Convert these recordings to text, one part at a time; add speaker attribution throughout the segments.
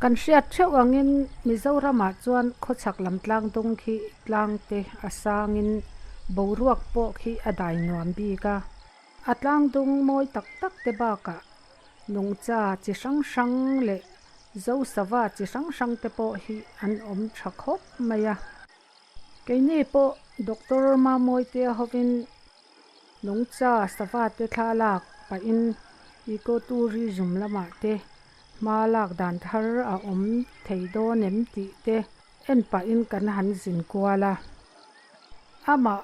Speaker 1: Kan hriat theuh angin Mizoramah chuan khawchhak lam tlang dung khi tlang te a sangin boruak pawh khi a dai nuam bik a. A tlang dung mawi tak tak te bakah nungcha chi hrang hrang leh zo sava chi hrang hrang te pawh hi an awm tha khawp mai a. Keini pawh Doctor Mamawite hovin nungcha sava te thla lak pahin Eco Tourism lamah te hma lak dan thar a awm thei dawn em tih te en pahin kan han zin kual a. Amah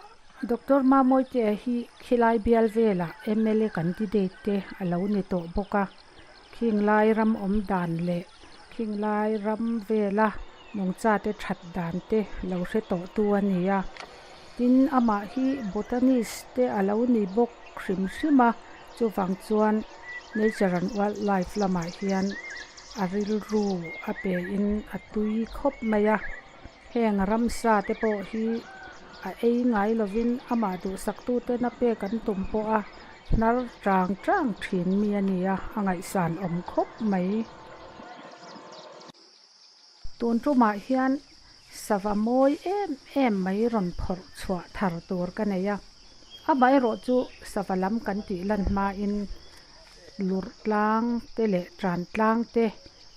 Speaker 1: Doctor Mamawite hi khilai bial velah mla candidate te a lo ni tawh bawk a, khing lai ram awm dan leh khing lai ram vela nungcha te that dan te lo hre tawh tu a ni a. Tin, amah hi botanist te a lo ni bawk hrim hrim a, chuvang chuan nature and wildlife lamah hian a rilru a pe in a tui khawp mai a. Heng ramsa te pawh hi a ei ngai lovin amah duhsaktuten a pek an tum pawh a hnar chang chang thin mi a ni a, a ngaihsan awm khawp mai. Tun tumah hian sava mawi em em mai rawn phawrh chhuah thar tur ka nei a, amaherawh chu sava lam kan tih lan hmain lurh tlang te leh tan tlang te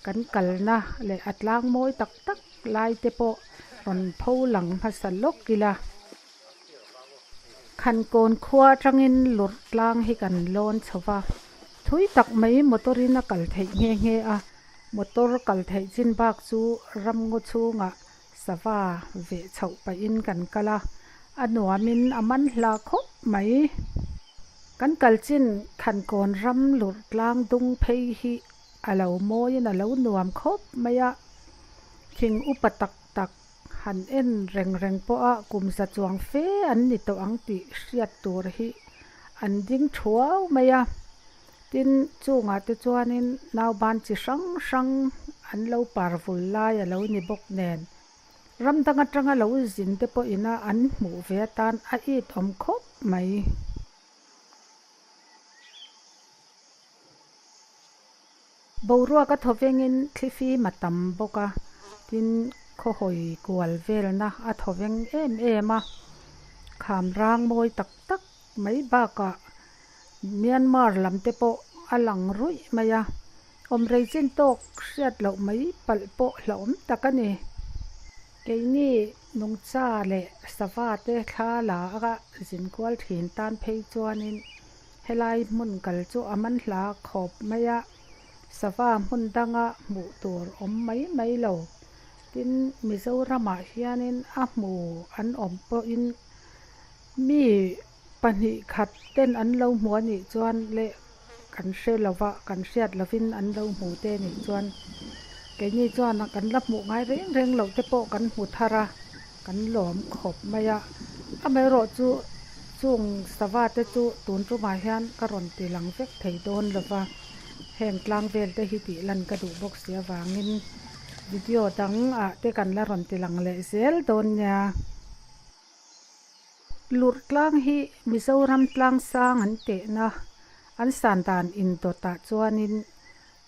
Speaker 1: kan kalna leh a tlang mawi tak tak lai te pawh rawn pho lang hmasa lawk ila. Khankawn khua atangin lurh tlang hi kan lawn chho va, thui tak mai motor in a kal theih nghe nghe a, motor kal theih chin bak chu ramngaw chhungah sava veh chhoh pahin kan kal a, a nuamin a man hla khawp mai. Kan kal chin Khankawn ram lurh tlang dung phei hi a lo mawiin a lo nuam khawp mai a, thing upa tak tak han en reng reng pawha kum za chuang fe an ni tawh ang tih hriat tur hi an ding thuau mai a, tin chungah te chuanin nauban chi hrang hrang an lo par vul lai a lo ni bawk nen ram dang atanga lo zin te pawhina an hmuh ve atan a it awm khawp mai. Boruak a thaw vengin thlifim a tam bawk a, tin khawhawi kual velna a thaw veng em em a, kham rang mawi tak tak mai bakah Myanmar lam te pawh a lang ruih mai a, awmrei chin tawk hriat loh mai palh pawh hlauhawm tak a ni. Keini nungcha leh sava te thla la a zinkual thin tan phei chuanin Helai hmun kal chu a man hla khawp mai a, sava hmun danga hmuh tur awm mai mai lo. Tin, Mizoramah hianin a hmu an awm pawhin mi pahnih khat ten an lo hmu a nih chuan leh kan hre lova, kan hriat lovin an lo hmu te nih chuan keini chuan kan la hmuh ngai reng reng loh te pawh kan hmu thar a, kan lawm khawp mai a. Amaherawhchu Chung sava te chu tun tumah hian ka rawn ti lang vek thei dawn lo va, heng tlang vel te hi tih lan ka duh bawk si avangin video dang ah te kan la rawn ti lang leh zel dawn nia. Lurh tlang hi Mizoram tlang sang an tehna an san dan indawtah chuanin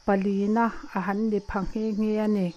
Speaker 1: palina a han ni pha nghe nghe a ni.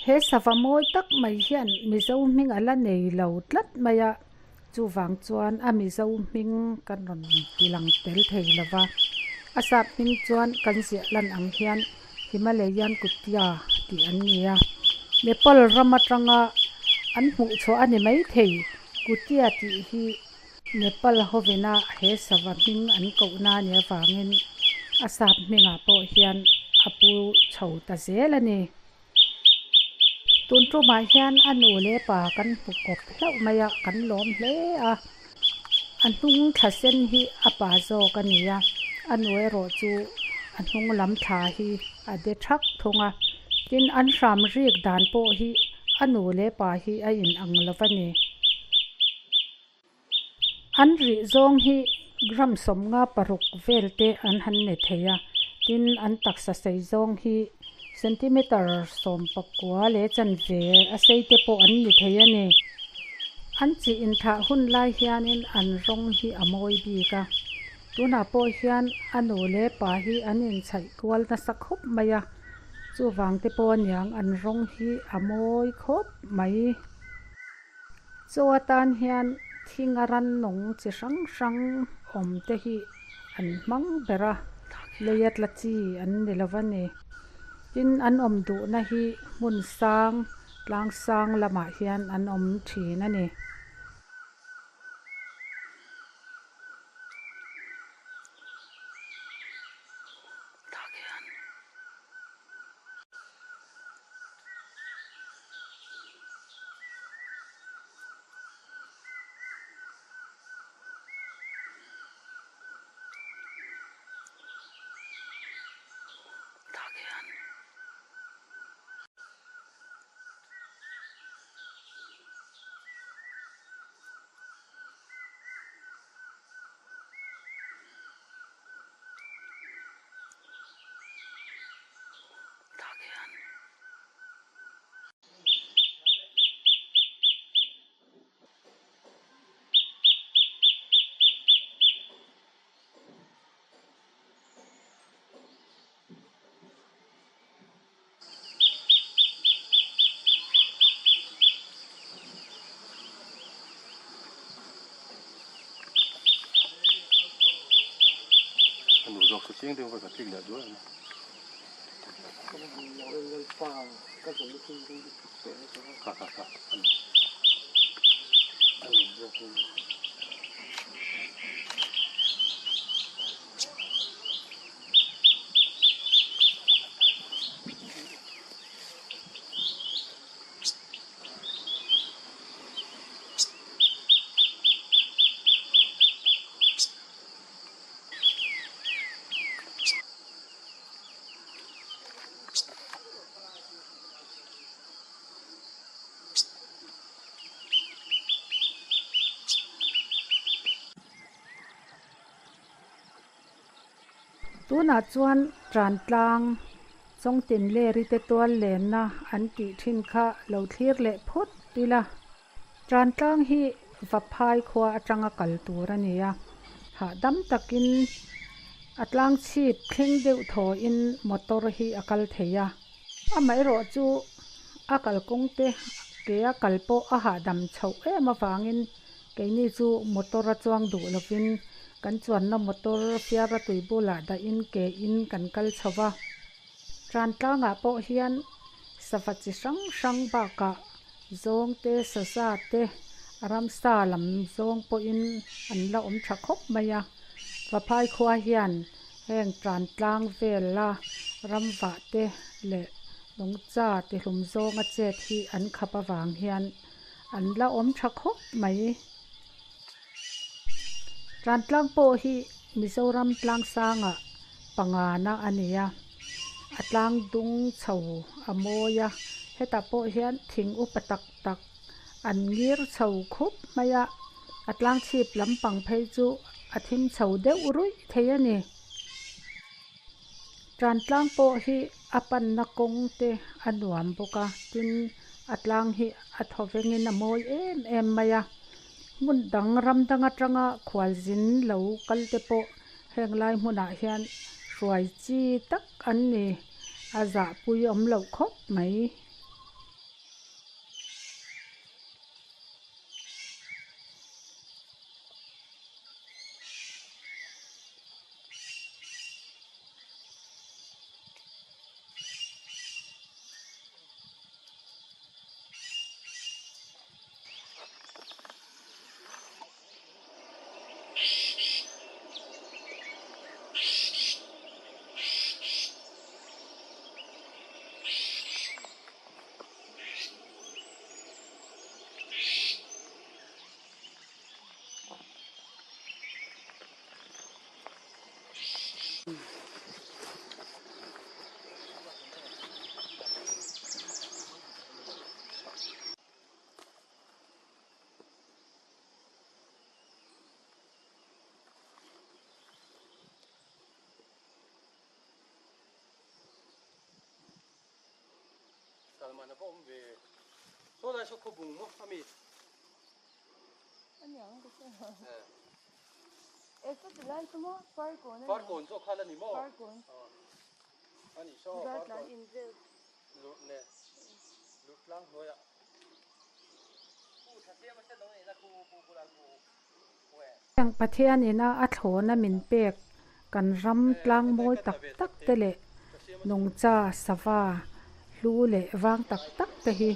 Speaker 1: He sava mawi tak mai hian Mizo hming a la nei lo tlat mai a, chuvang chuan a Mizo hming kan rawn ti lang tel thei lo va, a sap hming chuan kan ziah lan ang hian Himalayan Kutia tih an ni a, Nepal ram atanga an hmuh chhuah a ni maithei. Kutia tih hi Nepal hovina he sava hming an kohna a nih avangin a sap hmingah pawh hian a pu chho ta zel a ni. Tun tumah hian a nu leh pa kan hmu kawp hlauh mai a, kan lawm hle a. A hnung thla sen hi a pa zawk a ni a, a nu erawh chu a hnung lam thla hi a de thak thung a. Tin, an hram rik dan pawh hi a nu leh pa hi a inang lo va ni. An rih zawng hi gram 56 vel te an han ni thei a, tin an taksa sei zawng hi centimeter 19 leh chanve a sei te pawh an ni thei a ni. An chi inthah hun lai hianin an rawng hi a mawi bik a, tunah pawh hian a nu leh pa hi an inchhaih kual nasa khawp mai a, chuvang te pawh aniang an rawng hi a mawi khawp mai. Chaw atan hian thinga rannung chi hrang hrang awm te hi an hmang ber a, leia tla chi an ni lo va ni. Tin, an awm duhna hi hmun sang, tlang sang lamah hian an awm thin a ni. Tunah chuan Trantlang Chawngtinleri te tual lenna an tih thin kha lo thlir leh phawt ila. Trantlang hi Vaphai khua atanga kal tur a ni a, hahdam takin a tlang chhip thleng deuh thawiin motor hi a kal thei a. Amaherawh chu a kalkawng te ke a kal pawh a hahdam chhoh em avangin keini chu motor a chuang duh lovin kan chuanna motor fiara tui bulah dahin ke in kan kal chho va. Trantlangah pawh hian sava chi hrang hrang bakah zawng te, saza te, ramsa lam zawng pawhin an la awm tha khawp mai a. Vaphai khua hian heng Trantlang vela ramvah te leh nungcha tihlum zawnga chet hi an khap avang hian an la awm tha khawp mai. Trantlang pawh hi Mizoram tlangsangah pangana a ni a, a tlang dung chho a mawi a, hetah pawh hian thing upa tak tak an ngir chho khup mai a, a tlang chhip lampang phei chu a thim chho deuh ruih thei a ni. Trantlang pawh hi a panna kawng te a nuam bawk a, tin a tlang hi a thaw vengin a mawi em em mai a, hmun dang ram dang atanga khualzin lo kal te pawh heng lai hmunah hian hruai chi tak an ni, a zahpui awm loh khawp mai.
Speaker 2: Kal man a va awm ve. Saw lai saw khawbung maw a mi?
Speaker 3: A niang ka hre lo. E saw ti lai chu maw Farkawn a ni.
Speaker 2: Farkawn zawk kha la ni maw?
Speaker 3: Farkawn.
Speaker 2: A nih saw Farkawn.
Speaker 3: Zartlan in vel.
Speaker 2: Lurh nen lurh tlang hnuaiah. Pu tha siam a hriat lo neihna khu pu bulah khu
Speaker 1: Heng Pathian ina a thlawna min pek kan ram tlang mawi tak tak te leh nungcha sava hlu leh vang tak tak te hi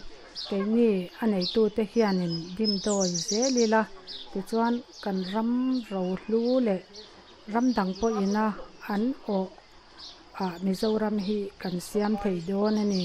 Speaker 1: keini a neitute hianin dimdawi zel ila tichuan kan ram rohlu leh ram dang pawhina an awh ah Mizoram hi kan siam thei dawn a ni.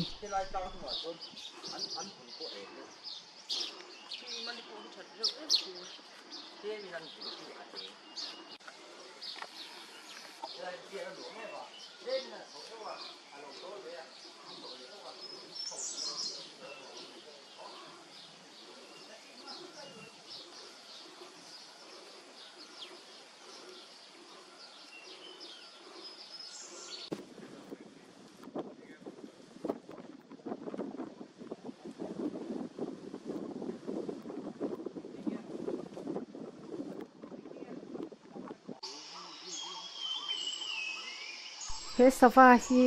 Speaker 1: He sava hi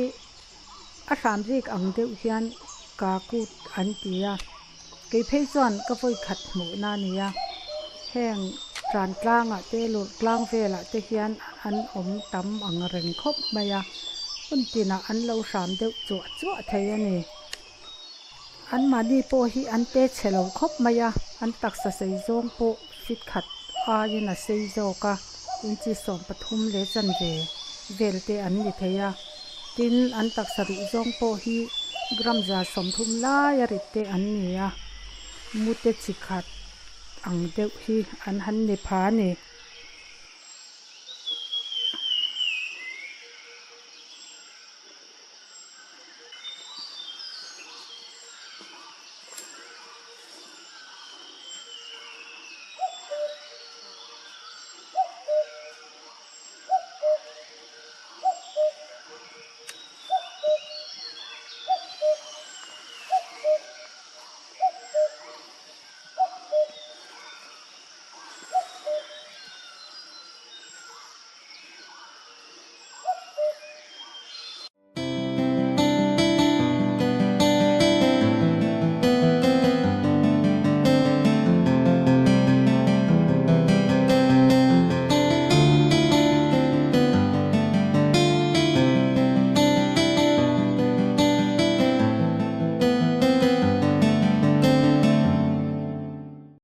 Speaker 1: a hram rik ang deuh hian kakut an ti a, kei phei chuan ka vawi khat hmuhna a ni a, heng tan tlangah te lurh tlang velah te hian an awm tam ang reng khawp mai a, hun tinah an lo hram deuh chuah chuah thei a ni. Anmahni pawh hi an te chhe lo khawp mai a, an taksa sei zawng pawh fit khat aiin a sei zawk a, inchi 13 leh chanve vel te an ni thei a, tin an taksa rih zawng pawh hi gram 130 laia rit te an ni a, mute chi khat ang deuh hi an han ni pha a ni.